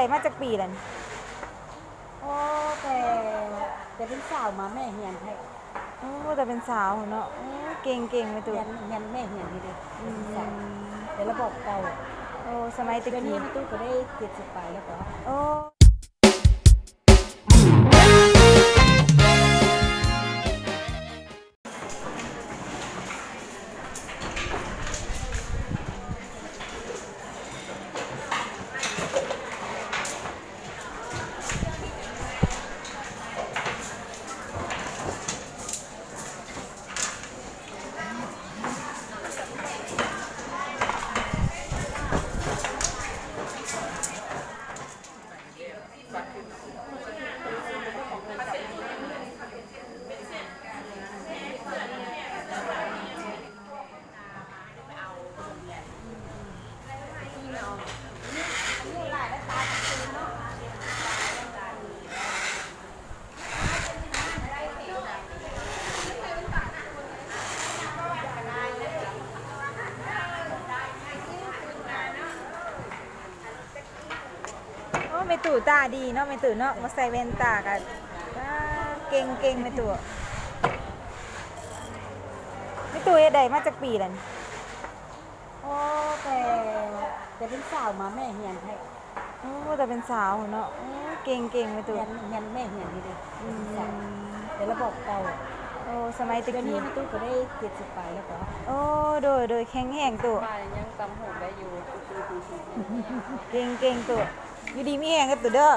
ໄດ້ມາຈັກປີແລ້ວນີ້? ໂອ້ ແຕ່ ແຕ່ເປັນສາວມາແມ່ຮຽນໃຫ້. ໂອ້ ແຕ່ເປັນສາວເນາະ. ໂອ້ ເກັ່ງໆ ແມ່ຕູ້. ຮຽນ ຮຽນແມ່ຮຽນນີ້ເດ້. ອືມ ແຕ່ລະບອບເກົ່າ. ໂອ້ ສະໄໝແຕ່ກີ້. ດຽວນີ້ແມ່ຕູ້ກໍໄດ້ເຈັດສິບປາຍແລ້ວກໍ. ໂອ້. ໂອ້ ແມ່ຕູ້ຕາດີເນາະ ແມ່ຕູ້ເນາະ. ບໍ່ໃສ່ແວ່ນຕາກໍ ອ່າ ເກັ່ງເກັ່ງແມ່ຕູ້. ແມ່ຕູ້ເຮັດໄດ້ມາຈັກປີແລ້ວນີ້? ໂອ້ ແຕ່ ແຕ່ເປັນສາວມາແມ່ຮຽນໃຫ້. ໂອ້ ແຕ່ເປັນສາວເນາະ. ໂອ້ ເກັ່ງໆ ແມ່ຕູ້. ຮຽນ ຮຽນແມ່ຮຽນນີ້ເດ້. ອືມ ແຕ່ລະບອບເກົ່າ. ໂອ້ ສະໄໝແຕ່ກີ້. ດຽວນີ້ແມ່ຕູ້ກໍໄດ້ເຈັດສິບປາຍແລ້ວກໍ. ໂອ້ ໂດຍ ໂດຍ ແຂງແຮງຕູ້. ມາຍັງຕຳຫູກໄດ້ຢູ່. ເກັ່ງໆ ຕູ້. ຢູ່ດີມີແຮງເດີ້ຕູ້ເດີ້.